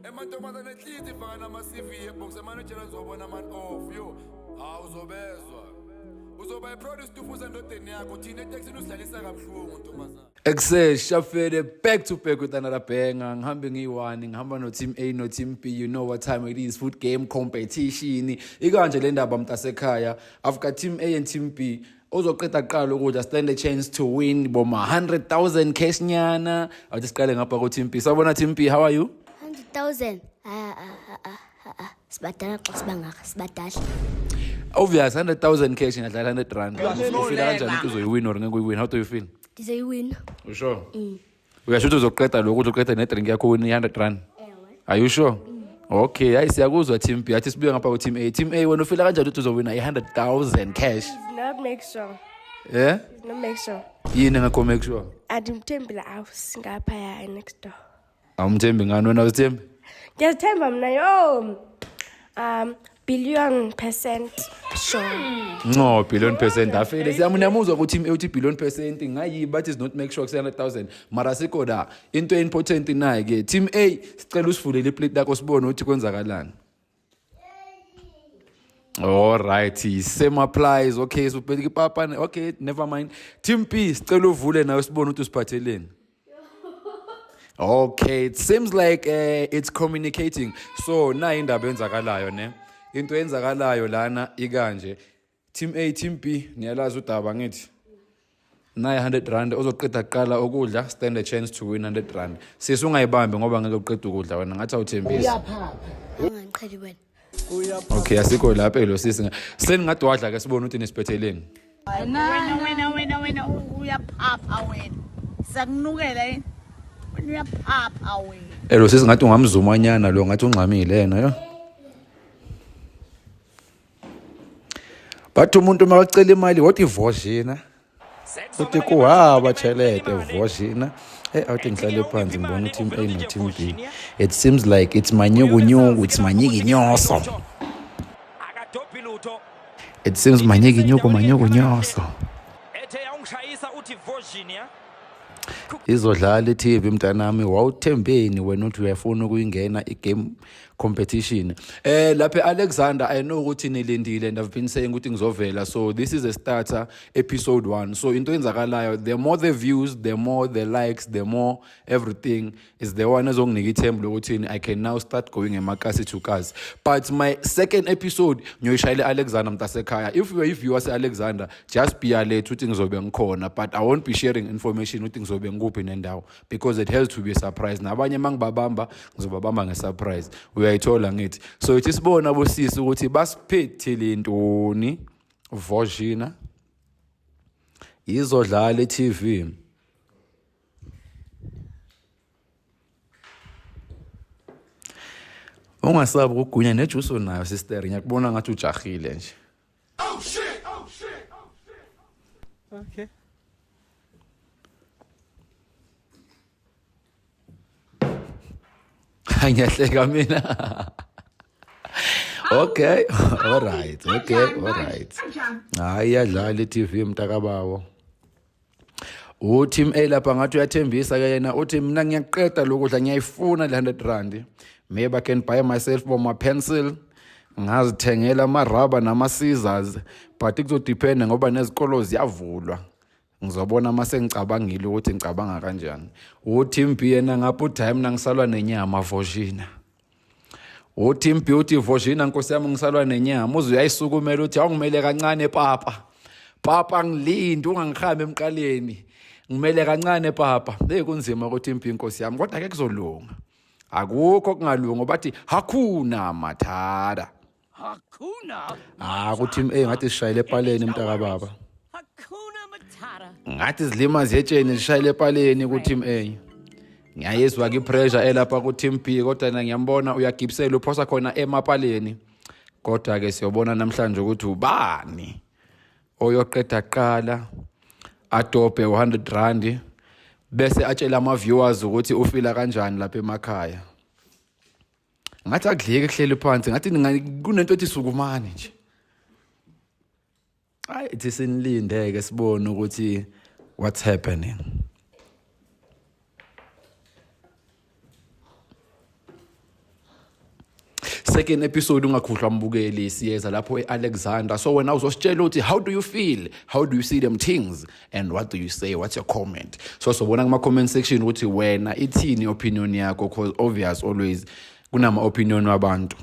Emantombazane ehlisi faka nama-CV ebox emanejela ngizobona man off yo. Hawu uzobezwa. Uzoba iproduce stufuza endodeni yakho thina etekisini usidlalisa kabuhlungu ntombazane. Ekuseshafele back to back with another banger. Ngihambe ngiyi-one, ngihamba no-team A no-team B. You know what time it is, food game competition. Ikanje le ndaba mntasekhaya. I've got team A and team B. Ozoqeda kuqala ukudla stand a chance to win boma 100,000 cash nyana. Awuthi siqale ngapha ku-team B. Sawubona team B, how are you? 100,000. Ah ah ah ah ah. Sibadala xa sibangaka, sibadala. Obvious 100,000 cash ngadlala 100 rand. Ufila kanjani ukuthi uzoyiwin or ngeke uyiwin? How do you feel? Ndizoyiwina. You sure? Uyasho ukuthi uzoqeda lokhu uzoqeda nedrink yakho win 100 rand. Ewe. Are you sure? Okay, hayi siyakuzwa team B. Athi sibuye ngapha ku team A. Team A wena ufila kanjani ukuthi uzowina i-100,000 cash? It's not make sure. Eh? It's not make sure. Yini engakho make sure? Andimthembi la house ngaphaya next door. Awumthembi ngani wena awuzithembi? Ngiyazithemba mna yo. Billion percent sure. No, billion percent afele. Siyamuzwa ku team A uthi billion percent ngayi but is not make sure 100,000. Mara sikho la into important nayi ke team A sicela usivulele iplate lakho sibone ukuthi kwenzakalani. All right, same applies. Okay, so ubheka ipapa. Okay, never mind. Team B sicela uvule nawe sibone ukuthi usiphatheleni. Okay, it seems like it's communicating. So nayi indaba enzakalayo ne. Into enzakalayo lana ikanje. Team A, Team B, niyalazi udaba ngithi. Nayi 100 rand ozoqeda kuqala ukudla stand a chance to win 100 rand. Sisi ungayibambi ngoba ngeke uqede ukudla wena ngathi awuthembisi. Ungangiqheli wena. Okay, asikho lapha lo sisi. Seningathi wadla ke sibone ukuthi nisiphetheleni. Wena wena wena wena uyaphapha wena. Siyakunukela yini? Wena uyaphapha wena. Elo sisi ngathi ungamzumanyana lo ngathi ungxamile yena yo. Bathi umuntu makacela imali wothi vojina. Uthi kuhaba chelete vojina. Hey, awuthi ngihlale phansi ngibona team A no team B. It seems like it's manyukunyuku, it's manyikinyoso. Akadobhi lutho. It seems manyikinyuku manyukunyoso. Ethe yawungishayisa uthi Virginia. Izodlala i-TV mntanami wawuthembeni wena uthi uyafuna ukuyingena i-game competition. Lapha Alexander I know ukuthi nilindile and I've been saying ukuthi ngizovela, so this is a starter episode 1. So into enzakalayo, the more the views, the more the likes, the more everything is the one ezonginika ithemba lokuthi I can now start going emakasi to kasi. But my second episode ngiyoyishayela Alexander mntasekhaya. If you are viewer se Alexander, just be alert ukuthi ngizobe ngikhona, but I won't be sharing information ukuthi ngizobe ngikuphi nendawo because it has to be a surprise. Nabanye mangibabamba ngizobabamba ngesurprise. Uyayithola ngithi. So ithi sibona bosisi ukuthi basiphethele intoni Vojina izodlala e-TV. Ungasabi ukugunya nejuice onayo sister, ngiyakubona ngathi ujahile nje. Oh shit! Oh shit! Oh shit! Okay. Ngiyahleka mina. Okay, all right, okay, all right. Hayi iyadlala i-TV mntakabawo. Uteam A lapha ngathi uyathembisa ke yena uthi mina ngiyaqeda lokudla ngiyayifuna le 100 rand. Maybe I can buy myself boma pencil ngazithengela amaraba nama scissors but kuzodependa ngoba nezikolo ziyavulwa. Ngizobona mase ngicabangile ukuthi ngicabanga kanjani. UTeam B yena ngapha uthi hayi mina ngisalwa nenyama Vojina. UTeam B uthi Vojina nkosi yami ngisalwa nenyama. Uze uyayisukumela uthi awungimele kancane papa. Papa ngilinde ungangihambi emqaleni. Ngimele kancane papa. Hey kunzima ukuthi impi inkosi yami kodwa ke kuzolunga. Akukho kungalunga bathi hakuna matata. Hakuna. Ah ku team A ngathi sishayele epaleni mntakababa. Hakuna Matata. Ngathi zilima zetsheni zishayele epaleni ku team A. Ngiyayizwa ke pressure elapha ku team B kodwa na ngiyambona uyagibisela uphosa khona emapaleni. Kodwa ke siyobona namhlanje ukuthi ubani oyoqeda kuqala adobhe 100 rand bese atshela ama viewers ukuthi ufila kanjani lapha emakhaya. Ngathi akudleki kuhleli phansi ngathi kunento ethi sukumani nje. Hayi ithi sinilinde ke sibone ukuthi what's happening. Second episode ungakhohlwa mbukeli, siyeza lapho e-Alexander. So wena uzositshela ukuthi how do you feel, how do you see them things, and what do you say, what's your comment? So sobona kuma-comment section ukuthi wena ithini opinion yakho, cause obvious always kunama-opinion wabantu.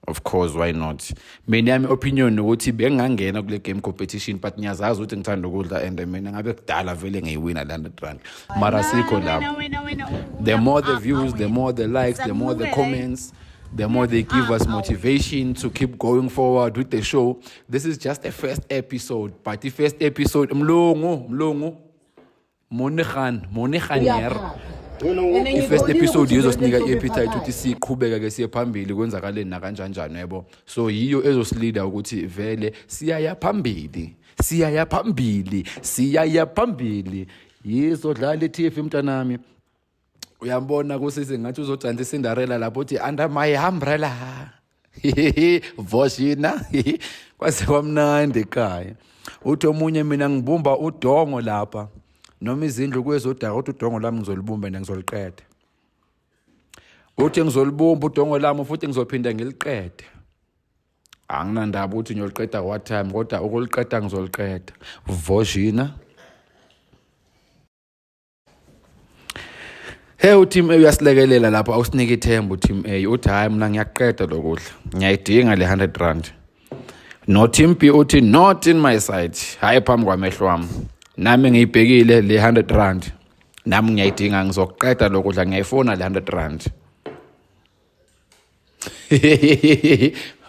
Of course, why not? Mina yami opinion ukuthi bengingangena kule game competition, but ngiyazazi ukuthi ngithanda ukudla and mina ngabe kudala vele ngiyiwina le 100 rand, mara sikho lapho. Wena wena. The more the views, the more the likes, the more the comments, the more they give us motivation to keep going forward with the show. This is just the first episode, but the first episode, mlungu mlungu monigan moniganyer, i-first episode izosinika i-appetite ukuthi siqhubeke ke siye phambili, kwenzakaleni nakanjanjani, yebo. So yiyo ezosilida ukuthi vele siyaya phambili, siyaya phambili, siyaya phambili. Yizodlala i-TV mntanami. Uyambona kusisi ngathi uzodansa iCinderella lapho, uthi under my umbrella voshina, kwase kwamnandi ekhaya. Uthi omunye, mina ngibumba udongo lapha noma izindlu kwezodaka, uthi udongo lami ngizolibumba and ngizoliqeda. Uthi ngizolibumba udongo lami futhi ngizophinda ngiliqede, anginandaba ukuthi ngiyoliqeda what time, kodwa ukuliqeda ngizoliqeda. Voshina. Hey, uteam A uyasilekelela lapho, awusinike ithemba uteam A, uthi hayi, mina ngiyaqeda lokudla, ngiyayidinga le 100 rand. No team B uthi not in my sight, hayi phambi kwamehlo wami, nami ngiyibhekile le 100 rand, nami ngiyayidinga, ngizokuqeda lokudla, ngiyayifuna le 100 rand.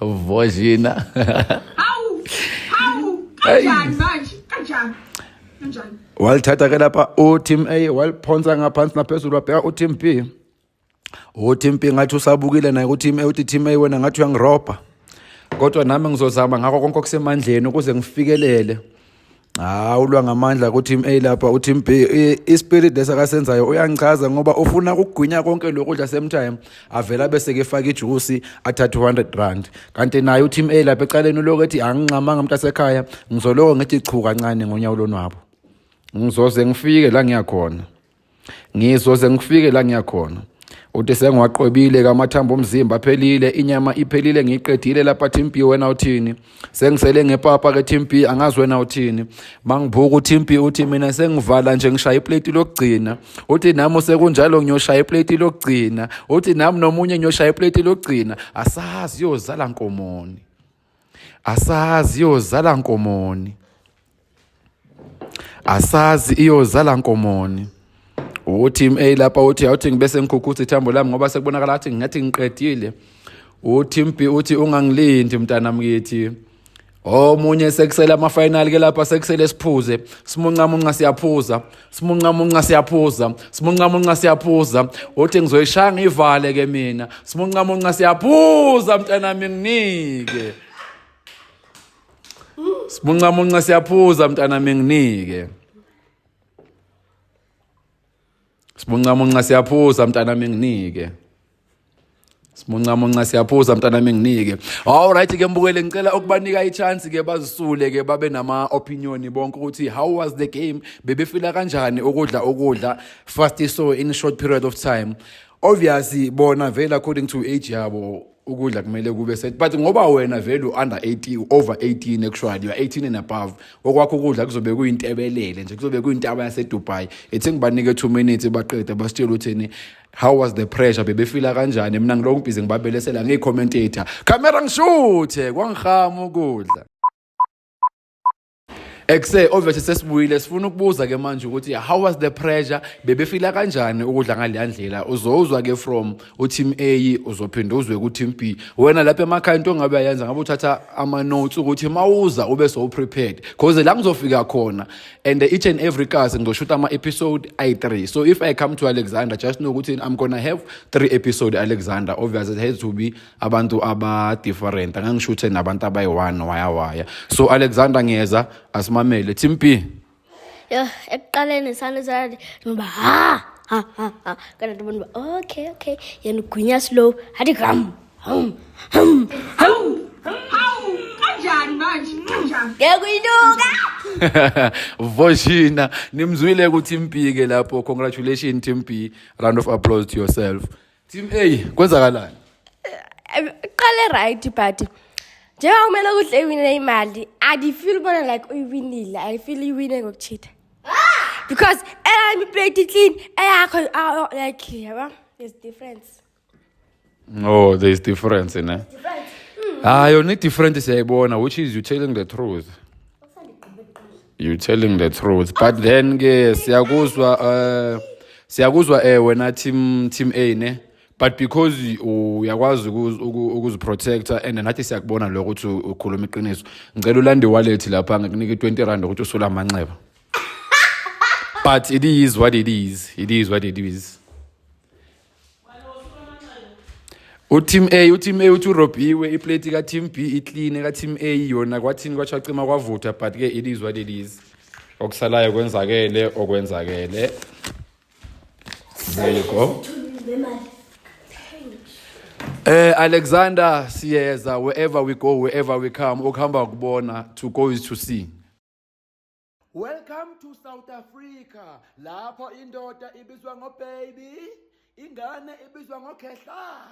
Vojina. Hawu, hawu, kanjani manje? Kanjani? Kanjani? Walithatha ke lapha uteam A, waliphonsa ngaphansi naphezulu, wabheka uteam B. Uteam B ngathi usabukile naye kuteam A, uthi team A, wena ngathi uyangirobha, kodwa nami ngizozama ngakho konke okusemandleni ukuze ngifikelele. Hawu, ulwa ngamandla ku-team A lapha u-team B. I-spirit lesi akasenzayo uyangichaza, ngoba ufuna ukugwinya konke lokudla same time, avela bese ke faka ijuice, athathe 200 rand. Kanti naye u-team A lapha ecaleni uloko ethi anginqamanga mntasekhaya, ngizoloko ngithi chu kancane ngonyawo lonwabo, ngizoze ngifike la ngiyakhona, ngizoze ngifike la ngiyakhona. Uthi sengiwaqwebile kamathambo omzimba aphelile, inyama iphelile, ngiyiqedile lapha team B, wena uthini? Sengisele ngepapa ke team B, angazi wena uthini. Mangibuka uteam B, uthi mina sengivala nje, ngishaya iplate lokugcina. Uthi nami sekunjalo, ngiyoshaya iplate lokugcina. Uthi nami nomunye ngiyoshaya iplate lokugcina. Asazi yozala nkomoni, asazi yozala nkomoni, asazi iyozala nkomoni. Uteam A lapha uthi awuthi ngibese ngikhukhutha ithambo lami, ngoba sekubonakala ngathi ngathi ngiqedile. Uteam B uthi ungangilindi mntana mkithi, omunye sekusele ama-final ke lapha, sekusele siphuze, simuncamunca siyaphuza, simuncamunca siyaphuza, simuncamunca siyaphuza. Uthi ngizoyishaya ngivale ke mina, simuncamunca siyaphuza mntanami nginike, simuncamunca siyaphuza mntanami nginike, simuncamunca siyaphuza mntanami nginike, simuncamunca siyaphuza mntanami nginike. All right ke mbukele, ngicela ukubanika i-chance ke bazisule ke, babe nama opinion bonke ukuthi how was the game, bebefila kanjani ukudla ukudla fast so in short period of time. Obviously bona vele according to age yabo ukudla kumele kube set, but ngoba wena vele under 18, over 18 actually, you are 18 and above, okwakho ukudla kuzobe kuyintebelele nje, kuzobe kuyintaba yaseDubai. Ethi ngibanike 2 minutes baqede basitshela uthini, how was the pressure, bebefila kanjani. Mina ngilokhu ngibhizi ngibabelesela ngiyi-commentator, camera ngishuthe kwangihama ukudla. Ekse obviously sesibuyile, sifuna ukubuza ke manje ukuthi how was the pressure, bebefila kanjani ukudla ngaleya ndlela. Uzowuzwa ke from uteam A, uzophinda uzwe ku team B. Wena lapha emakhaya into ongabe uyayenza ngabe uthatha ama notes ukuthi mawuza ube so prepared, because la ngizofika khona and each and every class ngizoshoot ama episode ayi3. So if I come to Alexander, just know ukuthi I'm gonna have three episode Alexander. Obviously it has to be abantu aba different, angangishuthe nabantu abayi-one waya waya. So Alexander ngiyeza, asimamele team B. Yo, ekuqaleni sane sathi ngoba ha ha ha ha, kanti ndibona uba okay, yena ugwinya slow, athi gam hum hum hum. Hawu, kanjani manje? Kanjani? Ngeke uyinuka. Voshina, nimzwile ku-team B ke lapho. Congratulations team B, round of applause to yourself. Team A, kwenzakalani? Iqale right but njengoba kumele ukuthi ewine imali, andifeel bona like uyiwinile. I feel iwine ngokucheata. Because eyami iplate clean, eyakho like yabo, there's difference. Oh, there's difference ne. Hayi, yona i-different siyayibona, which is you telling the truth. You telling the truth. But then ke siyakuzwa wena team A ne. But because uyakwazi ukuziprotecta and nathi siyakubona lokho ukuthi ukhuluma iqiniso. Ngicela ulande wallet lapha ngikunika i-R20 ukuthi usula amanxeba. But it is what it is. It is what it is. U-team A uthi urobhiwe iplate ka-team B iclean, ka-team A yona kwathini kwachacima kwavutha, but ke it is what it is. Okusalayo kwenzakele okwenzakele. There you go. Alexander siyeza wherever we go, wherever we come, ukuhamba kubona, to go is to see. Welcome to South Africa. Lapho indoda ibizwa ngo baby, ingane ibizwa ngokhehla.